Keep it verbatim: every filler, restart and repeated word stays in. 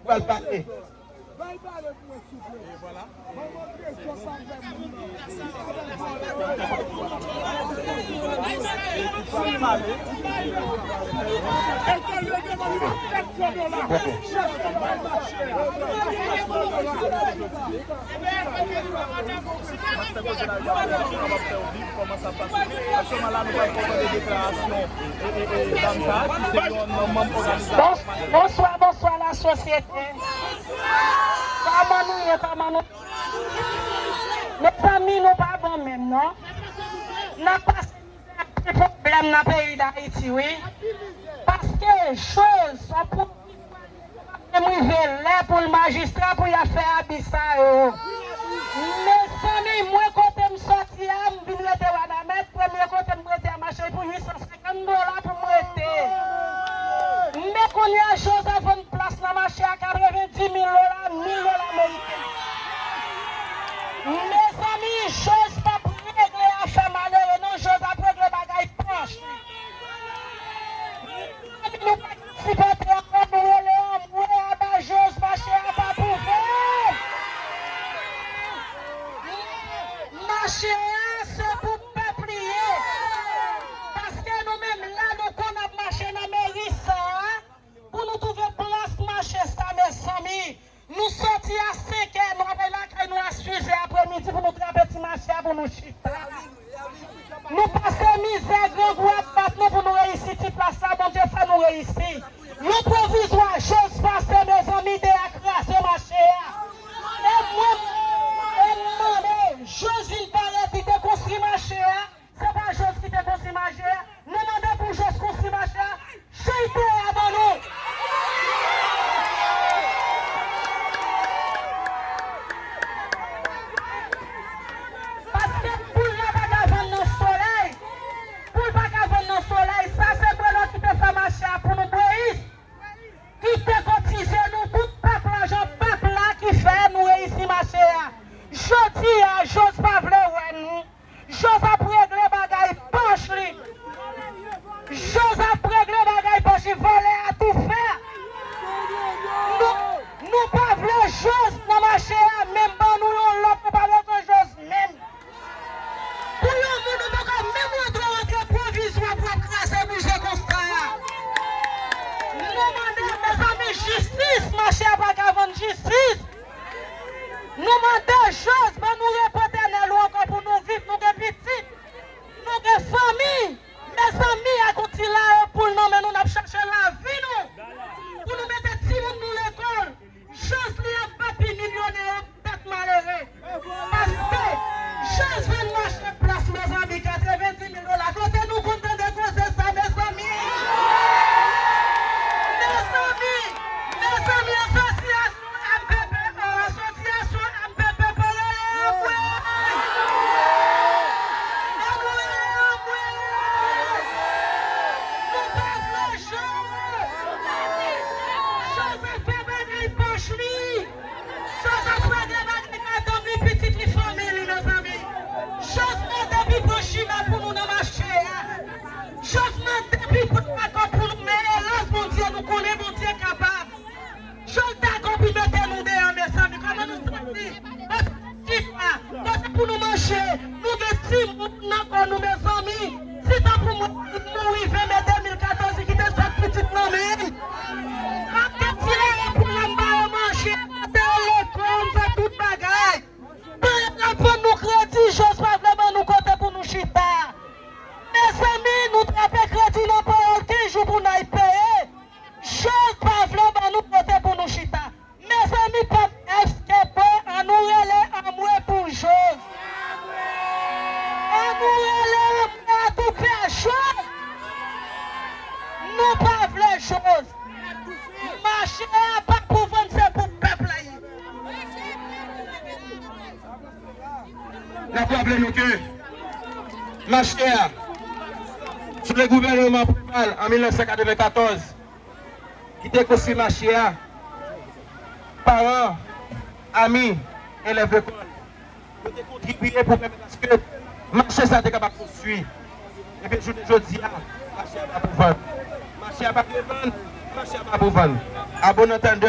pral pale. Bonswa, bonswa, lasosyete. Kòman nou ye? Kòman nou? Mezanmi, nou pa bon menm, non. N ap pase mizè, anpil pwoblèm nan peyi Dayiti, wi. Paske Jòj, se yon pwovizwa, li pa menm rive lè pou l majistra pou y ap fè abi sa yo. Mezanmi, mwen kote m sòti a, m vin rete Wanament, premye kote m rete a mache pou uit san senkant dola pou m rete. Men kounye a, Jòj ap vann plas nan mache a katrevenndis mil dola, mil dola meriken. Mezanmi, Jòj p ap regle afè malere, non, Jòj ap regle bagay pòch. Mezanmi, nou pa ka sipòte ankò, nou rele anmwe aba Jòj, mache a pa pou vòt. Mache a se pou pèp li ye. Paske nou menm la, nou konn ap mache nan meri sa a pou nou twouve plas mache sa, mezanmi. Nou sòti a senk è, nou al lakay nou a sis è apremidi pou nou trape ti mache a pou nou chita. Nou pase mizè, grangou ap bat nou pou nou reyisi ti plas la, Bondye fè nou reyisi. Yon pwovizwa, Jòj pase, mezanmi, de a kraze mache a. E mwen, e m mande, Jòj vin parèt, li te konstwi mache a. Se pa Jòj ki te konstwi mache a. Nou mande pou Jòj konstwi mache a. Chante a ban nou. Paske poul la pa ka vann nan solèy. Poul pa ka vann nan solèy. Sa se Brelo ki te fè mache a pou nou, Moyiz. Ki te kotize nou, tout pèp la, jan pèp la ki fè nou reyisi mache a. Jodi a, Jòj pa vle wè nou. Jòj ap regle bagay pòch li. Jòj ap regle bagay pòch li, vòlè a toufe. Nou, nou pa vle Jòj nan mache a, menm ban nou yon lòt, nou pa bezwen Jòj menm. Pou yon moun, ou poko menm wè dwa rantre pwovizwa pou ap kraze bouje konsa a. Nou mande, mezanmi, jistis, mache a pa ka vann, jistis. Nou mande Jòj, ban nou repo etènèl ou ankò pou nou viv, nou gen pitit, nou gen fanmi. Mezanmi, ak yon ti layo poul nan men nou, n ap chache lavi nou. Pou nou mete timoun nou lekòl. Jòj li ap bat pi milyonè yo, tèt malere. Paske Jòj vann mache plas, mezanmi, katrevenndis mil dola. Kote nou konn tande koze sa, mezanmi? Mezanmi, mezanmi, asosyasyon M P P, asosyasyon M P P, pa rele anmwe. Anmwe, anmwe. Nou pa vle Jòj. Jòj ap fè bagay pòch li. Jòj ap regle bagay madanm li, pitit li, fanmi li, mezanmi. Jòj mande pi bon chimè pou nou nan mache a. Jòj mande pi bon dakò pou nou, men elas, Bondye, nou konnen Bondye kapab. Jòj dakò pou mete nou deyò, mezanmi. Kòman nou santi? Kote pou chita, kote pou nou manje, nou gen timoun nan kò nou, mezanmi. Si tanpri mwen, m mouri ven me de mil katòz, li kite sèt pitit nan men m. M ap gen ti lere pou m ba yo manje, mete yo lekòl, m fè tout bagay. Peye la vann nou kredi, Jòj pa vle ban nou kote pou nou chita. Mezanmi, nou trape kredi nan peye l kenz jou pou n al peye. Jòj pa vle ban nou kote pou nou chita. Mezanmi, pèp S K P, annou rele anmwe pou Jòj. Annou rele anmwe atoufe Jòj. Nou pa vle Jòj. Mache a pa pou vann, se pou pèp la ye. N ap raple nou ke mache a, sou le gouvènman Preval an mil nèf san katrevenkatòz, ki te konstwi mache a, paran, ami, elèv lekòl, yo te kontribiye pou pèmèt aske mache sa te kapab konstwi. Ebyen, jounen jodi a, mache a pa pou vann. Mache a pa pou vann. Mache a pa pou vann. A bon antandè.